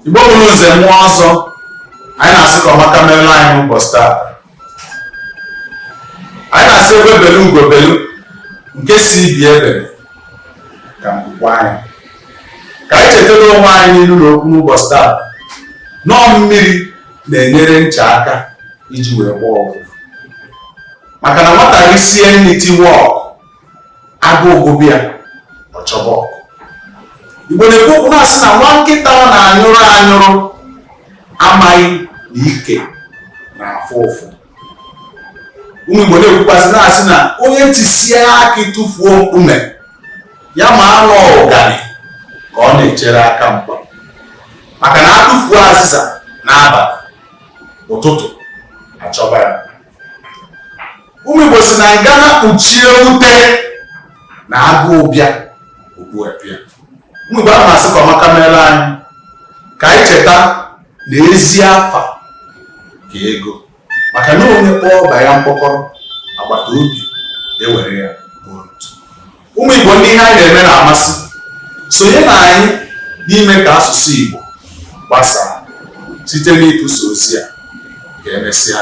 Igbo mụrụ nze mụọ ọzọ, anyị na-asị ka ọmaka meere anyị n'ụbọchị taa. Anyị na-asị egbe belu ugo belu, nke sị ibe ya ebele ka nku kwaa ya. Ka anyị chetara onwe anyị n'ilu na okwu n'ụbọchị taa na ọ mmiri na-enyere ncha aka iji wee gbọọ ụfụfụ, maka na nwata risie nri tiwe ọkụ, agụụ gụba ya, ọ chọba ọkụ. Igbo na-ekwu okwu na-asị na nwa nkịta na-anyụrụ anyụrụ amaghị na ike na-afụ ụfụ. Ụmụ Igbo na-ekwukwasị na-asị na onye tisie akị tụfuo mkpume, ya ma anụ ụganị ka ọ na-echere aka mgba, maka na atụfuo azịza n'abalị, ụtụtụ achọba ya. Ụmụ Igbo sị na ngana kpuchie ute na agụụ bịa, ogbu epịa. Ụmụ Igbo, ana m asị ka ọmaka meela anyị. Ka anyị cheta na ezi afa ka ego, maka na onye kpọọ ọba ya mkpọkọrọ, agbata obi ewere ya bụ ntu. Ụmụ Igbo, ndị ihe anyị na-eme na-amasị, sonye na anyị n'ime ka asụsụ Igbo gbasaa site n'ịtụsa ozi a. Ka emesịa.